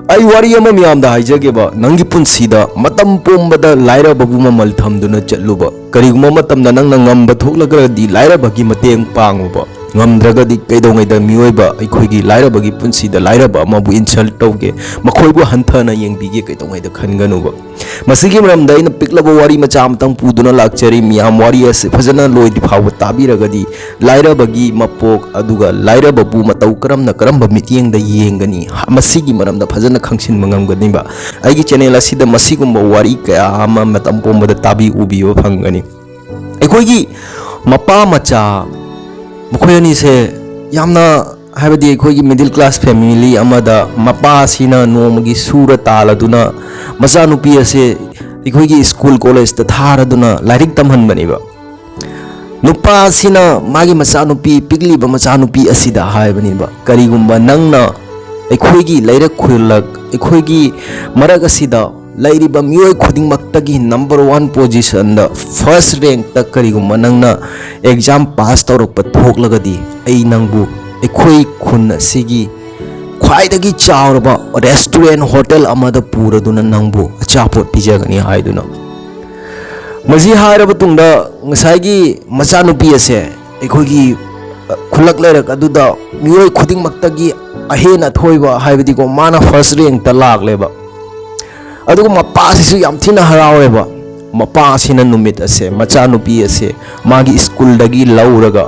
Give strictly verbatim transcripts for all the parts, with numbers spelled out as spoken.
ꯑꯩ ꯋꯥꯔꯤ ꯑꯃ ꯃꯤꯌꯥꯝꯗ ꯍꯥꯏꯖꯒꯦꯕ, ꯅꯪꯒꯤ ꯄꯨꯟꯁꯤꯗ ꯃꯇꯝ ꯄꯨꯝꯕꯗ ꯂꯥꯏꯔꯕꯕꯨ ꯃꯃꯜ ꯊꯝꯗꯨꯅ ꯆꯠꯂꯨꯕ꯫ ꯀꯔꯤꯒꯨꯝꯕ ꯃꯇꯝꯗ ꯅꯪꯅ ꯉꯝꯕ ꯊꯣꯛꯂꯒꯗꯤ ꯂꯥꯏꯔꯕꯒꯤ ꯃꯇꯦꯡ ꯄꯥꯡꯉꯨꯕ꯫ ꯉꯝꯗ꯭ꯔꯒꯗꯤ ꯀꯩꯗꯧꯉꯩꯗ ꯃꯤꯑꯣꯏꯕ ꯑꯩꯈꯣꯏꯒꯤ ꯂꯥꯏꯔꯕꯒꯤ ꯄꯨꯟꯁꯤꯗ ꯂꯥꯏꯔꯕ ꯑꯃꯕꯨ insult ꯇꯧꯒꯦ, ꯃꯈꯣꯏꯕꯨ ꯍꯟꯊꯅ ꯌꯦꯡꯕꯤꯒꯦ, ꯀꯩꯗꯧꯉꯩꯗ ꯈꯟꯒꯅꯨꯕ꯫ ꯃꯁꯤꯒꯤ ꯃꯔꯝꯗ ꯑꯩꯅ ꯄꯤꯛꯂꯕ ꯋꯥꯔꯤ ꯃꯆꯥ ꯑꯃꯇꯪ ꯄꯨꯗꯨꯅ ꯂꯥꯛꯆꯔꯤ꯫ ꯃꯤꯌꯥꯝ ꯋꯥꯔꯤ ꯑꯁꯤ ꯐꯖꯅ ꯂꯣꯏꯗ꯭ꯔꯤ ꯐꯥꯎꯕ ꯇꯥꯕꯤꯔꯒꯗꯤ ꯂꯥꯏꯔꯕꯒꯤ ꯃꯄꯣꯛ ꯑꯗꯨꯒ ꯂꯥꯏꯔꯕꯕꯨ ꯃꯇꯧ ꯀꯔꯝꯅ, ꯀꯔꯝꯕ ꯃꯤꯠꯌꯦꯡꯗ ꯌꯦꯡꯒꯅꯤ, ꯃꯁꯤꯒꯤ ꯃꯔꯝꯗ ꯐꯖꯅ ꯈꯪꯁꯤꯟꯕ ꯉꯝꯒꯅꯤꯕ꯫ ꯑꯩꯒꯤ channel ꯑꯁꯤꯗ ꯃꯁꯤꯒꯨꯝꯕ ꯋꯥꯔꯤ ꯀꯌꯥ ꯑꯃ ꯃꯇꯝ ꯄꯨꯝꯕꯗ ꯇꯥꯕꯤ ꯎꯕꯤꯕ ꯐꯪꯒꯅꯤ꯫ ꯑꯩꯈꯣꯏꯒꯤ ꯃꯄꯥ ꯃꯆꯥ ꯃꯈꯣꯏ ꯑꯅꯤꯁꯦ ꯌꯥꯝꯅ, ꯍꯥꯏꯕꯗꯤ ꯑꯩꯈꯣꯏꯒꯤ middle class family ꯑꯃꯗ ꯃꯄꯥ ꯑꯁꯤꯅ ꯅꯣꯡꯃꯒꯤ ꯁꯨꯔ ꯇꯥꯜꯂꯗꯨꯅ ꯃꯆꯥꯅꯨꯄꯤ ꯑꯁꯦ ꯑꯩꯈꯣꯏꯒꯤ school collegeꯇ ꯊꯥꯔꯗꯨꯅ ꯂꯥꯏꯔꯤꯛ ꯇꯝꯍꯟꯕꯅꯦꯕ꯫ ꯅꯨꯄꯥ ꯑꯁꯤꯅ ꯃꯥꯒꯤ ꯃꯆꯥꯅꯨꯄꯤ, ꯄꯤꯛꯂꯤꯕ ꯃꯆꯥꯅꯨꯄꯤ ꯑꯁꯤꯗ ꯍꯥꯏꯕꯅꯦꯕ, "ꯀꯔꯤꯒꯨꯝꯕ ꯅꯪꯅ ꯑꯩꯈꯣꯏꯒꯤ ꯂꯩꯔꯛ ꯈꯨꯜꯂꯛ, ꯑꯩꯈꯣꯏꯒꯤ ꯃꯔꯛ ꯑꯁꯤꯗ ꯂꯩꯔꯤꯕ ꯃꯤꯑꯣꯏ ꯈꯨꯗꯤꯡꯃꯛꯇꯒꯤ number one positionꯗ, first rankꯇ ꯀꯔꯤꯒꯨꯝꯕ ꯅꯪꯅ exam pass ꯇꯧꯔꯛꯄ ꯊꯣꯛꯂꯒꯗꯤ ꯑꯩ ꯅꯪꯕꯨ ꯑꯩꯈꯣꯏ ꯈꯨꯟ ꯑꯁꯤꯒꯤ ꯈ꯭ꯋꯥꯏꯗꯒꯤ ꯆꯥꯎꯔꯕ restaurant, hotel ꯑꯃꯗ ꯄꯨꯔꯗꯨꯅ ꯅꯪꯕꯨ ꯑꯆꯥꯄꯣꯠ ꯄꯤꯖꯒꯅꯤ" ꯍꯥꯏꯗꯨꯅ꯫ ꯃꯁꯤ ꯍꯥꯏꯔꯕ ꯇꯨꯡꯗ ꯉꯁꯥꯏꯒꯤ ꯃꯆꯥꯅꯨꯄꯤ ꯑꯁꯦ ꯑꯩꯈꯣꯏꯒꯤ, ꯑ, ꯈꯨꯜꯂꯛ ꯂꯩꯔꯛ ꯑꯗꯨꯗ ꯃꯤꯑꯣꯏ ꯈꯨꯗꯤꯡꯃꯛꯇꯒꯤ ꯑꯍꯦꯟ ꯑꯊꯣꯏꯕ, ꯍꯥꯏꯕꯗꯤꯀꯣ, ꯃꯥꯅ first rankꯇ ꯂꯥꯛꯂꯦꯕ꯫ ꯑꯗꯨꯒ ꯃꯄꯥꯁꯤꯁꯨ ꯌꯥꯝ ꯊꯤꯅ ꯍꯔꯥꯎꯔꯦꯕ꯫ ꯃꯄꯥꯁꯤꯅ ꯅꯨꯃꯤꯠ ꯑꯁꯦ ꯃꯆꯥꯅꯨꯄꯤ ꯑꯁꯦ ꯃꯥꯒꯤ schoolꯗꯒꯤ ꯂꯧꯔꯒ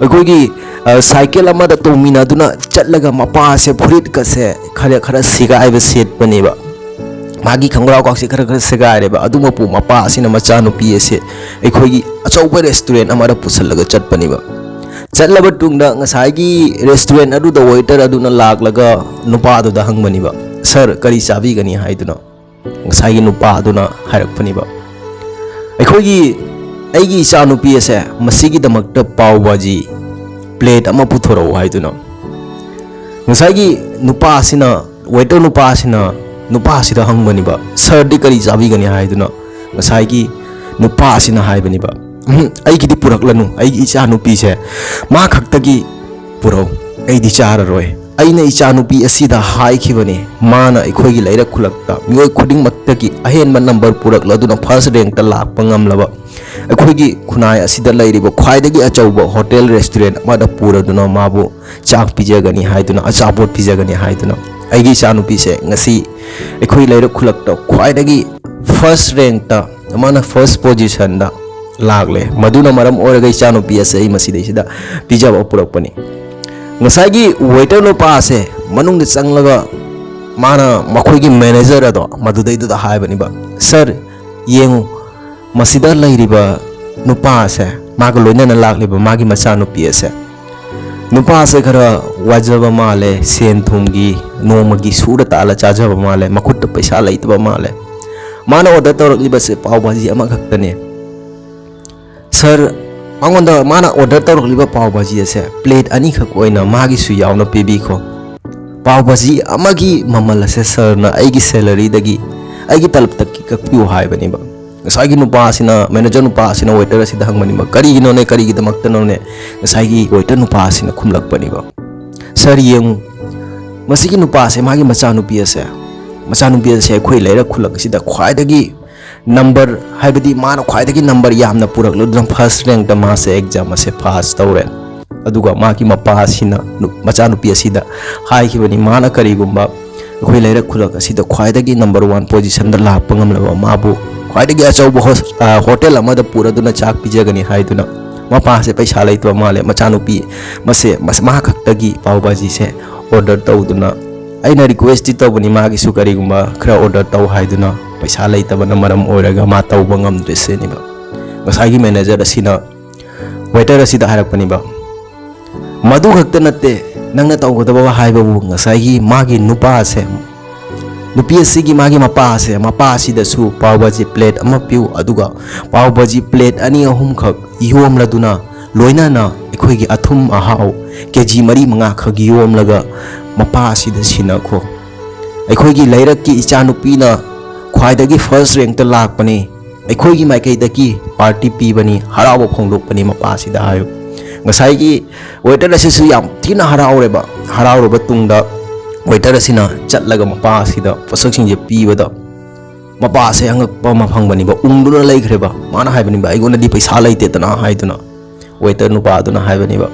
ꯑꯩꯈꯣꯏꯒꯤ, ꯑ, cycle ꯑꯃꯗ ꯇꯣꯡꯃꯤꯟꯅꯗꯨꯅ ꯆꯠꯂꯒ ꯃꯄꯥꯁꯦ ꯐꯨꯔꯤꯠꯀꯁꯦ ꯈꯔ ꯈꯔ ꯁꯦꯒꯥꯏꯕ ꯁꯦꯠꯄꯅꯦꯕ꯫ ꯃꯥꯒꯤ ꯈꯣꯡꯒ꯭ꯔꯥꯎ ꯈꯥꯛꯁꯦ ꯈꯔ ꯈꯔ ꯁꯦꯒꯥꯏꯔꯦꯕ꯫ ꯑꯗꯨꯃꯛꯄꯨ ꯃꯄꯥ ꯑꯁꯤꯅ ꯃꯆꯥꯅꯨꯄꯤ ꯑꯁꯦ ꯑꯩꯈꯣꯏꯒꯤ ꯑꯆꯧꯕ restaurant ꯑꯃꯗ ꯄꯨꯁꯜꯂꯒ ꯆꯠꯄꯅꯦꯕ꯫ ꯆꯠꯂꯕ ꯇꯨꯡꯗ ꯉꯁꯥꯏꯒꯤ restaurant ꯑꯗꯨꯗ waiter ꯑꯗꯨꯅ ꯂꯥꯛꯂꯒ ꯅꯨꯄꯥꯗꯨꯗ ꯍꯪꯕꯅꯦꯕ, "Sir, ꯀꯔꯤ ꯆꯥꯕꯤꯒꯅꯤ?" ꯍꯥꯏꯗꯨꯅ꯫ ꯉꯁꯥꯏꯒꯤ ꯅꯨꯄꯥ ꯑꯗꯨꯅ ꯍꯥꯏꯔꯛꯄꯅꯦꯕ, "ꯑꯩꯈꯣꯏꯒꯤ, ꯑꯩꯒꯤ ꯏꯆꯥꯅꯨꯄꯤ ꯑꯁꯦ ꯃꯁꯤꯒꯤꯗꯃꯛꯇ ꯄꯥꯎ ꯚꯥꯖꯤ plate ꯑꯃ ꯄꯨꯊꯣꯔꯛꯎ" ꯍꯥꯏꯗꯨꯅ꯫ ꯉꯁꯥꯏꯒꯤ ꯅꯨꯄꯥ ꯑꯁꯤꯅ, waiter ꯅꯨꯄꯥ ꯑꯁꯤꯅ ꯅꯨꯄꯥ ꯑꯁꯤꯗ ꯍꯪꯕꯅꯦꯕ, "Sirꯗꯤ ꯀꯔꯤ ꯆꯥꯕꯤꯒꯅꯤ?" ꯍꯥꯏꯗꯨꯅ꯫ ꯉꯁꯥꯏꯒꯤ ꯅꯨꯄꯥ ꯑꯁꯤꯅ ꯍꯥꯏꯕꯅꯦꯕ, "ꯎꯝ, ꯑꯩꯒꯤꯗꯤ ꯄꯨꯔꯛꯂꯅꯨ, ꯑꯩꯒꯤ ꯏꯆꯥꯅꯨꯄꯤꯁꯦ ꯃꯥ ꯈꯛꯇꯒꯤ ꯄꯨꯔꯛꯎ, ꯑꯩꯗꯤ ꯆꯥꯔꯔꯣꯏ, ꯑꯩꯅ ꯏꯆꯥꯅꯨꯄꯤ ꯑꯁꯤꯗ ꯍꯥꯏꯈꯤꯕꯅꯤ, ꯃꯥꯅ ꯑꯩꯈꯣꯏꯒꯤ ꯂꯩꯔꯛ ꯈꯨꯂꯛꯇ ꯃꯤꯑꯣꯏ ꯈꯨꯗꯤꯡꯃꯛꯇꯒꯤ ꯑꯍꯦꯟꯕ ꯅꯝꯕꯔ ꯄꯨꯔꯛꯂꯗꯨꯅ ꯐꯥꯔꯁ ꯔꯦꯡꯛꯇ ꯂꯥꯛꯄ ꯉꯝꯂꯕ ꯑꯩꯈꯣꯏꯒꯤ ꯈꯨꯟꯅꯥꯏ ꯑꯁꯤꯗ ꯂꯩꯔꯤꯕ ꯈ꯭ꯋꯥꯏꯗꯒꯤ ꯑꯆꯧꯕ ꯍꯣꯇꯦꯜ ꯔꯦꯁꯇꯨꯔꯦꯟ ꯑꯃꯗ ꯄꯨꯔꯗꯨꯅ ꯃꯥꯕꯨ ꯆꯥꯛ ꯄꯤꯖꯒꯅꯤ ꯍꯥꯏꯗꯨꯅ, ꯑꯆꯥꯄꯣꯠ ꯄꯤꯖꯒꯅꯤ ꯍꯥꯏꯗꯨꯅ꯫ ꯑꯩꯒꯤ ꯏꯆꯥꯅꯨꯄꯤꯁꯦ ꯉꯁꯤ ꯑꯩꯈꯣꯏ ꯂꯩꯔꯛ ꯈꯨꯂꯛꯇ ꯈ꯭ꯋꯥꯏꯗꯒꯤ ꯐꯥꯔꯁ ꯔꯦꯡꯛꯇ, ꯃꯥꯅ ꯐꯥꯔꯁ ꯄꯣꯖꯤꯁꯟꯗ ꯂꯥꯛꯂꯦ꯫ ꯃꯗꯨꯅ ꯃꯔꯝ ꯑꯣꯏꯔꯒ ꯏꯆꯥꯅꯨꯄꯤ ꯑꯁꯦ ꯑꯩ ꯃꯁꯤꯗꯩꯁꯤꯗ ꯄꯤꯖꯕ ꯄꯨꯔꯛꯄꯅꯤ꯫ ꯉꯁꯥꯏꯒꯤ ꯋꯦꯇꯔ ꯅꯨꯄꯥ ꯑꯁꯦ ꯃꯅꯨꯡꯗ ꯆꯪꯂꯒ ꯃꯥꯅ ꯃꯈꯣꯏꯒꯤ ꯃꯦꯅꯦꯖꯔ ꯑꯗꯣ ꯃꯗꯨꯗꯩꯗꯨꯗ ꯍꯥꯏꯕꯅꯤꯕ, "ꯁꯥꯔ, ꯌꯦꯡꯉꯨ, ꯃꯁꯤꯗ ꯂꯩꯔꯤꯕ ꯅꯨꯄꯥ ꯑꯁꯦ, ꯃꯥꯒ ꯂꯣꯏꯅꯅ ꯂꯥꯛꯂꯤꯕ ꯃꯥꯒꯤ ꯃꯆꯥꯅꯨꯄꯤ ꯑꯁꯦ, ꯅꯨꯄꯥ ꯑꯁꯦ ꯈꯔ ꯋꯥꯖꯕ ꯃꯥꯜꯂꯦ, ꯁꯦꯟ ꯊꯨꯝꯒꯤ ꯅꯣꯡꯃꯒꯤ ꯁꯨꯔ ꯇꯥꯜꯂ ꯆꯥꯖꯕ ꯃꯥꯜꯂꯦ, ꯃꯈꯨꯠꯇ ꯄꯩꯁꯥ ꯂꯩꯇꯕ ꯃꯥꯜꯂꯦ꯫ ꯃꯥꯅ ꯑꯣꯔꯗꯔ ꯇꯧꯔꯛꯂꯤꯕꯁꯦ ꯄꯥꯎ ꯚꯥꯖꯤ ꯑꯃꯈꯛꯇꯅꯦ꯫ ꯁꯥꯔ, ꯑꯩꯉꯣꯟꯗ ꯃꯥꯅ ꯑꯣꯔꯗꯔ ꯇꯧꯔꯛꯂꯤꯕ ꯄꯥꯎ ꯚꯥꯖꯤ ꯑꯁꯦ ꯄ꯭ꯂꯦꯠ ꯑꯅꯤꯈꯛ ꯑꯣꯏꯅ ꯃꯥꯒꯤꯁꯨ ꯌꯥꯎꯅ ꯄꯤꯕꯤꯈꯣ꯫ ꯄꯥꯎ ꯚꯥꯖꯤ ꯑꯃꯒꯤ ꯃꯃꯜ ꯑꯁꯦ ꯁꯥꯔꯅ ꯑꯩꯒꯤ ꯁꯦꯂꯔꯤꯗꯒꯤ, ꯑꯩꯒꯤ ꯇꯂꯞꯇꯒꯤ ꯀꯛꯄꯤꯌꯨ" ꯍꯥꯏꯕꯅꯦꯕ꯫ ꯉꯁꯥꯏꯒꯤ ꯅꯨꯄꯥ ꯑꯁꯤꯅ, ꯃꯦꯅꯦꯖꯔ ꯅꯨꯄꯥ ꯑꯁꯤꯅ ꯋꯦꯇꯔ ꯑꯁꯤꯗ ꯍꯪꯕꯅꯦꯕ, "ꯀꯔꯤꯒꯤꯅꯣꯅꯦ, ꯀꯔꯤꯒꯤꯗꯃꯛꯇꯅꯣꯅꯦ?" ꯉꯁꯥꯏꯒꯤ ꯋꯦꯇꯔ ꯅꯨꯄꯥ ꯑꯁꯤꯅ ꯈꯨꯝꯂꯛꯄꯅꯦꯕ, "ꯁꯥꯔ, ꯌꯦꯡꯉꯨ, ꯃꯁꯤꯒꯤ ꯅꯨꯄꯥ ꯑꯁꯦ, ꯃꯥꯒꯤ ꯃꯆꯥꯅꯨꯄꯤ ꯑꯁꯦ, ꯃꯆꯥꯅꯨꯄꯤ ꯑꯁꯦ ꯑꯩꯈꯣꯏ ꯂꯩꯔꯛ ꯈꯨꯂꯛ ꯑꯁꯤꯗ ꯈ꯭ꯋꯥꯏꯗꯒꯤ ꯅꯝꯕꯔ, ꯍꯥꯏꯕꯗꯤ ꯃꯥꯅ ꯈ꯭ꯋꯥꯏꯗꯒꯤ ꯅꯝꯕꯔ ꯌꯥꯝꯅ ꯄꯨꯔꯛꯂꯗꯨꯅ ꯐꯥꯔꯁ ꯔꯦꯡꯛꯇ ꯃꯥꯁꯦ ꯑꯦꯛꯖꯥꯝ ꯑꯁꯦ ꯄꯥꯁ ꯇꯧꯔꯦ꯫ ꯑꯗꯨꯒ ꯃꯥꯒꯤ ꯃꯄꯥ ꯑꯁꯤꯅ, ꯅꯨ-, ꯃꯆꯥꯅꯨꯄꯤ ꯑꯁꯤꯗ ꯍꯥꯏꯈꯤꯕꯅꯤ, ꯃꯥꯅ ꯀꯔꯤꯒꯨꯝꯕ ꯑꯩꯈꯣꯏ ꯂꯩꯔꯛ ꯈꯨꯂꯛ ꯑꯁꯤꯗ ꯈ꯭ꯋꯥꯏꯗꯒꯤ ꯅꯝꯕꯔ ꯋꯥꯟ ꯄꯣꯖꯤꯁꯟꯗ ꯂꯥꯛꯄ ꯉꯝꯂꯕ ꯃꯥꯕꯨ ꯈ꯭ꯋꯥꯏꯗꯒꯤ ꯑꯆꯧꯕ ꯍꯣꯁ-, ꯑ, ꯍꯣꯇꯦꯜ ꯑꯃꯗ ꯄꯨꯔꯗꯨꯅ ꯆꯥꯛ ꯄꯤꯖꯒꯅꯤ" ꯍꯥꯏꯗꯨꯅ꯫ ꯃꯄꯥꯁꯦ ꯄꯩꯁꯥ ꯂꯩꯇꯕ ꯃꯥꯜꯂꯦ, ꯃꯆꯥꯅꯨꯄꯤ ꯃꯁꯦ, ꯃꯁ-, ꯃꯥ ꯈꯛꯇꯒꯤ ꯄꯥꯎ ꯚꯥꯖꯤꯁꯦ ꯑꯣꯔꯗꯔ ꯇꯧꯗꯨꯅ, ꯑꯩꯅ ꯔꯤꯀ꯭ꯋꯦꯁꯇꯤ ꯇꯧꯕꯅꯤ ꯃꯥꯒꯤꯁꯨ ꯀꯔꯤꯒꯨꯝꯕ ꯈꯔ ꯑꯣꯔꯗꯔ ꯇꯧ ꯍꯥꯏꯗꯨꯅ, ꯄꯩꯁꯥ ꯂꯩꯇꯕꯅ ꯃꯔꯝ ꯑꯣꯏꯔꯒ ꯃꯥ ꯇꯧꯕ ꯉꯝꯗ꯭ꯔꯤꯁꯤꯅꯦꯕ꯫ ꯉꯁꯥꯏꯒꯤ ꯃꯦꯅꯦꯖꯔ ꯑꯁꯤꯅ ꯋꯦꯇꯔ ꯑꯁꯤꯗ ꯍꯥꯏꯔꯛꯄꯅꯦꯕ, "ꯃꯗꯨ ꯈꯛꯇ ꯅꯠꯇꯦ, ꯅꯪꯅ ꯇꯧꯒꯗꯕ ꯍꯥꯏꯕꯕꯨ ꯉꯁꯥꯏꯒꯤ ꯃꯥꯒꯤ ꯅꯨꯄꯥ ꯑꯁꯦ, ꯅꯨꯄꯤ ꯑꯁꯤꯒꯤ ꯃꯥꯒꯤ ꯃꯄꯥ ꯑꯁꯦ, ꯃꯄꯥ ꯑꯁꯤꯗꯁꯨ ꯄꯥꯎ ꯚꯥꯖꯤ ꯄ꯭ꯂꯦꯠ ꯑꯃ ꯄꯤꯌꯨ, ꯑꯗꯨꯒ ꯄꯥꯎ ꯚꯥꯖꯤ ꯄ꯭ꯂꯦꯠ ꯑꯅꯤ ꯑꯍꯨꯝꯈꯛ ꯌꯣꯝꯂꯗꯨꯅ, ꯂꯣꯏꯅꯅ ꯑꯩꯈꯣꯏꯒꯤ ꯑꯊꯨꯝ ꯑꯍꯥꯎ ꯀꯦ ꯖꯤ ꯃꯔꯤ ꯃꯉꯥꯈꯛ ꯌꯣꯝꯂꯒ ꯃꯄꯥ ꯑꯁꯤꯗ ꯁꯤꯟꯅꯈꯣ꯫ ꯑꯩꯈꯣꯏꯒꯤ ꯂꯩꯔꯛꯀꯤ ꯏꯆꯥꯅꯨꯄꯤꯅ ꯈ꯭ꯋꯥꯏꯗꯒꯤ ꯐꯥꯔꯁ ꯔꯦꯡꯛꯇ ꯂꯥꯛꯄꯅꯤ, ꯑꯩꯈꯣꯏꯒꯤ ꯃꯥꯏꯀꯩꯗꯒꯤ ꯄꯥꯔꯇꯤ ꯄꯤꯕꯅꯤ, ꯍꯔꯥꯎꯕ ꯐꯣꯡꯗꯣꯛꯄꯅꯤ ꯃꯄꯥꯁꯤꯗ" ꯍꯥꯏꯌꯨ꯫ ꯉꯁꯥꯏꯒꯤ waiter ꯑꯁꯤꯁꯨ ꯌꯥꯝ ꯊꯤꯅ ꯍꯔꯥꯎꯔꯦꯕ꯫ ꯍꯔꯥꯎꯔꯕ ꯇꯨꯡꯗ waiter ꯑꯁꯤꯅ ꯆꯠꯂꯒ ꯃꯄꯥ ꯑꯁꯤꯗ ꯄꯣꯠꯁꯛꯁꯤꯡꯁꯦ ꯄꯤꯕꯗ, ꯃꯄꯥꯁꯦ ꯑꯉꯛꯄ ꯑꯃ ꯐꯪꯕꯅꯦꯕ, ꯎꯪꯗꯨꯅ ꯂꯩꯈ꯭ꯔꯦꯕ꯫ ꯃꯥꯅ ꯍꯥꯏꯕꯅꯦꯕ, "ꯑꯩꯉꯣꯟꯗꯗꯤ ꯄꯩꯁꯥ ꯂꯩꯇꯦꯗꯅ" ꯍꯥꯏꯗꯨꯅ꯫ Waiter ꯅꯨꯄꯥꯗꯨꯅ ꯍꯥꯏꯕꯅꯦꯕ,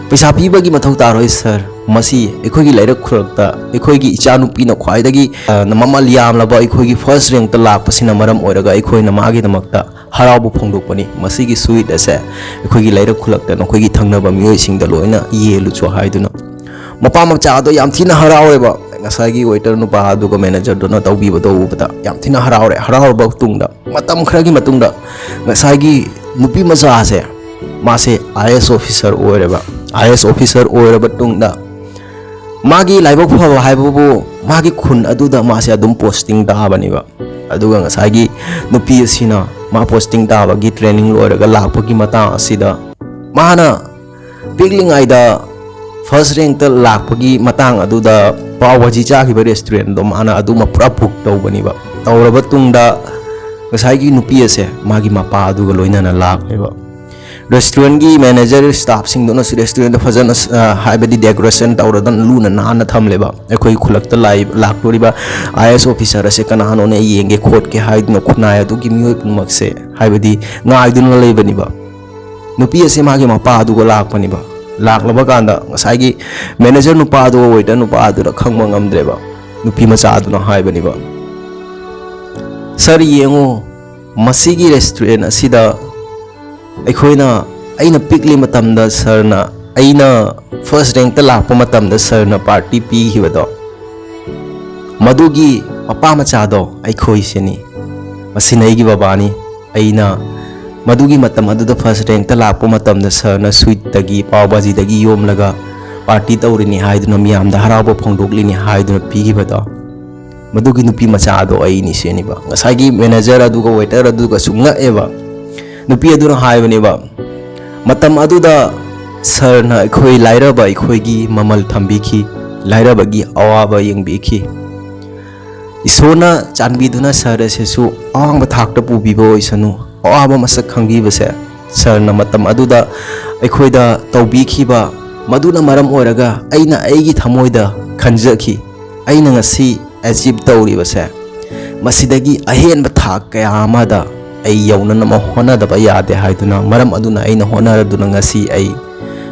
"ꯄꯩꯁꯥ ꯄꯤꯕꯒꯤ ꯃꯊꯧ ꯇꯥꯔꯣꯏ sir, ꯃꯁꯤ ꯑꯩꯈꯣꯏꯒꯤ ꯂꯩꯔꯛ ꯈꯨꯂꯛꯇ ꯑꯩꯈꯣꯏꯒꯤ ꯏꯆꯥꯅꯨꯄꯤꯅ ꯈ꯭ꯋꯥꯏꯗꯒꯤ, ꯑ, ꯃꯃꯜ ꯌꯥꯝꯂꯕ ꯑꯩꯈꯣꯏꯒꯤ first rank ꯇ ꯂꯥꯛꯄꯁꯤꯅ ꯃꯔꯝ ꯑꯣꯏꯔꯒ ꯑꯩꯈꯣꯏꯅ ꯃꯥꯒꯤꯗꯃꯛꯇ ꯍꯔꯥꯎꯕ ꯐꯣꯡꯗꯣꯛꯄꯅꯤ꯫ ꯃꯁꯤꯒꯤ sweet ꯑꯁꯦ ꯑꯩꯈꯣꯏꯒꯤ ꯂꯩꯔꯛ ꯈꯨꯂꯛꯇ ꯅꯈꯣꯏꯒꯤ ꯊꯪꯅꯕ ꯃꯤꯑꯣꯏꯁꯤꯡꯗ ꯂꯣꯏꯅ ꯌꯦꯜꯂꯨꯆꯣ" ꯍꯥꯏꯗꯨꯅ꯫ ꯃꯄꯥ ꯃꯆꯥ ꯑꯗꯣ ꯌꯥꯝ ꯊꯤꯅ ꯍꯔꯥꯎꯔꯦꯕ꯫ ꯉꯁꯥꯏꯒꯤ waiter ꯅꯨꯄꯥ ꯑꯗꯨꯒ manager ꯗꯨꯅ ꯇꯧꯕꯤꯕꯗꯣ ꯎꯕꯗ ꯌꯥꯝ ꯊꯤꯅ ꯍꯔꯥꯎꯔꯦ꯫ ꯍꯔꯥꯎꯔꯕ ꯇꯨꯡꯗ, ꯃꯇꯝ ꯈꯔꯒꯤ ꯃꯇꯨꯡꯗ, ꯉꯁꯥꯏꯒꯤ ꯅꯨꯄꯤ ꯃꯆꯥꯁꯦ, ꯃꯥꯁꯦ I A S officer ꯑꯣꯏꯔꯦꯕ꯫ I A S officer ꯑꯣꯏꯔꯕ ꯇꯨꯡꯗ, ꯃꯥꯒꯤ ꯂꯥꯏꯕꯛ ꯐꯕ ꯍꯥꯏꯕꯕꯨ, ꯃꯥꯒꯤ ꯈꯨꯟ ꯑꯗꯨꯗ ꯃꯥꯁꯦ ꯑꯗꯨꯝ posting ꯇꯥꯕꯅꯦꯕ꯫ ꯑꯗꯨꯒ ꯉꯁꯥꯏꯒꯤ ꯅꯨꯄꯤ ꯑꯁꯤꯅ ꯃꯥ posting ꯇꯥꯕꯒꯤ training ꯂꯣꯏꯔꯒ ꯂꯥꯛꯄꯒꯤ ꯃꯇꯥꯡ ꯑꯁꯤꯗ, ꯃꯥꯅ ꯄꯤꯛꯂꯤꯉꯩꯗ first rank ꯇ ꯂꯥꯛꯄꯒꯤ ꯃꯇꯥꯡ ꯑꯗꯨꯗ ꯄꯥꯎ ꯚꯥꯖꯤ ꯆꯥꯈꯤꯕ restaurant ꯗꯣ ꯃꯥꯅ ꯑꯗꯨꯃ ꯄꯨꯔꯥ book ꯇꯧꯕꯅꯦꯕ꯫ ꯇꯧꯔꯕ ꯇꯨꯡꯗ ꯉꯁꯥꯏꯒꯤ ꯅꯨꯄꯤ ꯑꯁꯦ ꯃꯥꯒꯤ ꯃꯄꯥ ꯑꯗꯨꯒ ꯂꯣꯏꯅꯅ ꯂꯥꯛꯂꯦꯕ꯫ Restaurant ꯒꯤ manager staff ꯁꯤꯡꯗꯨꯅꯁꯨ restaurant ꯗ ꯐꯖꯅ, ꯑ, ꯍꯥꯏꯕꯗꯤ decoration ꯇꯧꯔꯗꯅ ꯂꯨꯅ ꯅꯥꯟꯅ ꯊꯝꯂꯦꯕ꯫ ꯑꯩꯈꯣꯏ ꯈꯨꯂꯛꯇ ꯂꯥꯛꯏ-, ꯂꯥꯛꯇꯣꯔꯤꯕ I A S officer ꯑꯁꯦ ꯀꯅꯥꯅꯣꯅꯦ ꯌꯦꯡꯒꯦ ꯈꯣꯠꯀꯦ ꯍꯥꯏꯗꯨꯅ ꯈꯨꯟꯅꯥꯏ ꯑꯗꯨꯒꯤ ꯃꯤꯑꯣꯏ ꯄꯨꯝꯅꯃꯛꯁꯦ ꯍꯥꯏꯕꯗꯤ ꯉꯥꯏꯗꯨꯅ ꯂꯩꯕꯅꯦꯕ꯫ ꯅꯨꯄꯤ ꯑꯁꯦ ꯃꯥꯒꯤ ꯃꯄꯥ ꯑꯗꯨꯒ ꯂꯥꯛꯄꯅꯦꯕ꯫ ꯂꯥꯛꯂꯕ ꯀꯥꯟꯗ ꯉꯁꯥꯏꯒꯤ manager ꯅꯨꯄꯥ ꯑꯗꯨꯒ waiter ꯅꯨꯄꯥ ꯑꯗꯨꯅ ꯈꯪꯕ ꯉꯝꯗ꯭ꯔꯦꯕ꯫ ꯅꯨꯄꯤ ꯃꯆꯥ ꯑꯗꯨꯅ ꯍꯥꯏꯕꯅꯦꯕ, "Sir, ꯌꯦꯡꯉꯨ, ꯃꯁꯤꯒꯤ restaurant ꯑꯁꯤꯗ ꯑꯩꯈꯣꯏꯅ, ꯑꯩꯅ ꯄꯤꯛꯂꯤ ꯃꯇꯝꯗ sir ꯅ, ꯑꯩꯅ first rank ꯇ ꯂꯥꯛꯄ ꯃꯇꯝꯗ sir ꯅ party ꯄꯤꯈꯤꯕꯗꯣ, ꯃꯗꯨꯒꯤ ꯃꯄꯥ ꯃꯆꯥꯗꯣ ꯑꯩꯈꯣꯏꯁꯤꯅꯤ꯫ ꯃꯁꯤꯅ ꯑꯩꯒꯤ ꯕꯕꯥꯅꯤ꯫ ꯑꯩꯅ ꯃꯗꯨꯒꯤ ꯃꯇꯝ ꯑꯗꯨꯗ first rank ꯇ ꯂꯥꯛꯄ ꯃꯇꯝꯗ sir ꯅ sweet ꯇꯒꯤ, ꯄꯥꯎ ꯚꯥꯖꯤꯗꯒꯤ ꯌꯣꯝꯂꯒ party ꯇꯧꯔꯤꯅꯤ ꯍꯥꯏꯗꯨꯅ, ꯃꯤꯌꯥꯝꯗ ꯍꯔꯥꯎꯕ ꯐꯣꯡꯗꯣꯛꯂꯤꯅꯤ ꯍꯥꯏꯗꯨꯅ ꯄꯤꯈꯤꯕꯗꯣ, ꯃꯗꯨꯒꯤ ꯅꯨꯄꯤ ꯃꯆꯥ ꯑꯗꯣ ꯑꯩꯅꯤ" ꯁꯤꯅꯤꯕ꯫ ꯉꯁꯥꯏꯒꯤ manager ꯑꯗꯨꯒ waiter ꯑꯗꯨꯒꯁꯨ ꯉꯛꯑꯦꯕ꯫ ꯅꯨꯄꯤ ꯑꯗꯨꯅ ꯍꯥꯏꯕꯅꯦꯕ, "ꯃꯇꯝ ꯑꯗꯨꯗ sir ꯅ ꯑꯩꯈꯣꯏ ꯂꯥꯏꯔꯕ ꯑꯩꯈꯣꯏꯒꯤ ꯃꯃꯜ ꯊꯝꯕꯤꯈꯤ, ꯂꯥꯏꯔꯕꯒꯤ ꯑꯋꯥꯕ ꯌꯦꯡꯕꯤꯈꯤ꯫ ꯏꯁꯣꯔꯅ ꯆꯥꯟꯕꯤꯗꯨꯅ sir ꯑꯁꯤꯁꯨ ꯑꯋꯥꯡꯕ ꯊꯥꯛꯇ ꯄꯨꯕꯤꯕ ꯑꯣꯏꯁꯅꯨ꯫ ꯑꯋꯥꯕ ꯃꯁꯛ ꯈꯪꯕꯤꯕꯁꯦ ꯁꯥꯔꯅ ꯃꯇꯝ ꯑꯗꯨꯗ ꯑꯩꯈꯣꯏꯗ ꯇꯧꯕꯤꯈꯤꯕ, ꯃꯗꯨꯅ ꯃꯔꯝ ꯑꯣꯏꯔꯒ ꯑꯩꯅ ꯑꯩꯒꯤ ꯊꯃꯣꯏꯗ ꯈꯟꯖꯈꯤ, ꯑꯩꯅ ꯉꯁꯤ ꯑꯦꯆꯤꯞ ꯇꯧꯔꯤꯕꯁꯦ, ꯃꯁꯤꯗꯒꯤ ꯑꯍꯦꯟꯕ ꯊꯥꯛ ꯀꯌꯥ ꯑꯃꯗ ꯑꯩ ꯌꯧꯅꯅꯕ ꯍꯣꯠꯅꯗꯕ ꯌꯥꯗꯦ ꯍꯥꯏꯗꯨꯅ, ꯃꯔꯝ ꯑꯗꯨꯅ ꯑꯩꯅ ꯍꯣꯠꯅꯔꯗꯨꯅ ꯉꯁꯤ ꯑꯩ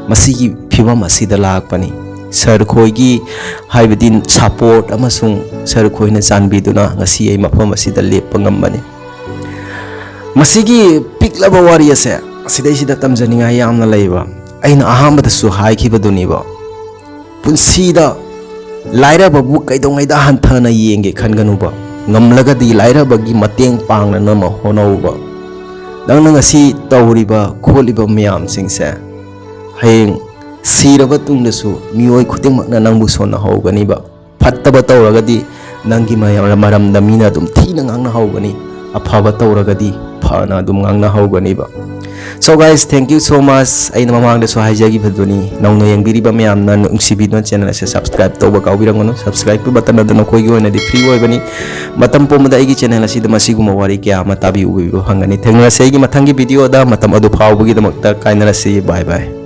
ꯃꯁꯤꯒꯤ ꯐꯤꯕꯝ ꯑꯁꯤꯗ ꯂꯥꯛꯄꯅꯤ꯫ ꯁꯥꯔ ꯈꯣꯏꯒꯤ, ꯍꯥꯏꯕꯗꯤ, ꯁꯄꯣꯔꯠ ꯑꯃꯁꯨꯡ ꯁꯥꯔ ꯈꯣꯏꯅ ꯆꯥꯟꯕꯤꯗꯨꯅ ꯉꯁꯤ ꯑꯩ ꯃꯐꯝ ꯑꯁꯤꯗ ꯂꯦꯞꯄ ꯉꯝꯕꯅꯤ꯫ ꯃꯁꯤꯒꯤ ꯄꯤꯛꯂꯕ ꯋꯥꯔꯤ ꯑꯁꯦ ꯑꯁꯤꯗꯩꯁꯤꯗ ꯇꯝꯖꯅꯤꯡꯉꯥꯏ ꯌꯥꯝꯅ ꯂꯩꯕ꯫ ꯑꯩꯅ ꯑꯍꯥꯟꯕꯗꯁꯨ ꯍꯥꯏꯈꯤꯕꯗꯨꯅꯤꯕ, ꯄꯨꯟꯁꯤꯗ ꯂꯥꯏꯔꯕꯕꯨ ꯀꯩꯗꯧꯉꯩꯗ ꯍꯟꯊꯅ ꯌꯦꯡꯒꯦ ꯈꯟꯒꯅꯨꯕ꯫ ꯉꯝꯂꯒꯗꯤ ꯂꯥꯏꯔꯕꯒꯤ ꯃꯇꯦꯡ ꯄꯥꯡꯅꯅꯕ ꯍꯣꯠꯅꯧꯕ꯫ ꯅꯪꯅ ꯉꯁꯤ ꯇꯧꯔꯤꯕ ꯈꯣꯠꯂꯤꯕ ꯃꯌꯥꯝꯁꯤꯡꯁꯦ ꯍꯌꯦꯡ ꯁꯤꯔꯕ ꯇꯨꯡꯗꯁꯨ ꯃꯤꯑꯣꯏ ꯈꯨꯗꯤꯡꯃꯛꯅ ꯅꯪꯕꯨ ꯁꯣꯟꯅꯍꯧꯒꯅꯤꯕ꯫ ꯐꯠꯇꯕ ꯇꯧꯔꯒꯗꯤ ꯅꯪꯒꯤ ꯃꯌꯥꯝ-, ꯃꯔꯝꯗ ꯃꯤꯅ ꯑꯗꯨꯝ ꯊꯤꯅ ꯉꯥꯡꯅꯍꯧꯒꯅꯤ, ꯑꯐꯕ ꯇꯧꯔꯒꯗꯤ ꯐꯅ ꯑꯗꯨꯝ ꯉꯥꯡꯅꯍꯧꯒꯅꯤꯕ꯫ So guys, thank you so much. ꯑꯩꯅ ꯃꯃꯥꯡꯗꯁꯨ ꯍꯥꯏꯖꯈꯤꯕꯗꯨꯅꯤ, ꯅꯧꯅ ꯌꯦꯡꯕꯤꯔꯤꯕ ꯃꯌꯥꯝꯅ ꯅꯨꯡꯁꯤꯕꯤꯗꯨꯅ ꯆꯦꯅꯦꯜ ꯑꯁꯦ ꯁꯕꯁꯀ꯭ꯔꯥꯏꯕ ꯇꯧꯕ ꯀꯥꯎꯕꯤꯔꯝꯒꯅꯨ꯫ ꯁꯕꯁꯀ꯭ꯔꯥꯏꯕꯀꯤ ꯕꯇꯟ ꯑꯗꯨ ꯅꯈꯣꯏꯒꯤ ꯑꯣꯏꯅꯗꯤ ꯐ꯭ꯔꯤ ꯑꯣꯏꯕꯅꯤ꯫ ꯃꯇꯝ ꯄꯨꯝꯕꯗ ꯑꯩꯒꯤ ꯆꯦꯅꯦꯜ ꯑꯁꯤꯗ ꯃꯁꯤꯒꯨꯝꯕ ꯋꯥꯔꯤ ꯀꯌꯥ ꯑꯃ ꯇꯥꯕꯤꯕ ꯐꯪꯒꯅꯤ꯫ ꯊꯦꯡꯅꯔꯁꯤ ꯑꯩꯒꯤ ꯃꯊꯪꯒꯤ ꯚꯤꯗꯤꯑꯣꯗ꯫ ꯃꯇꯝ ꯑꯗꯨ ꯐꯥꯎꯕꯒꯤꯗꯃꯛꯇ ꯀꯥꯏꯅꯔꯁꯤ꯫ ꯕꯥꯏ ꯕꯥꯏ꯫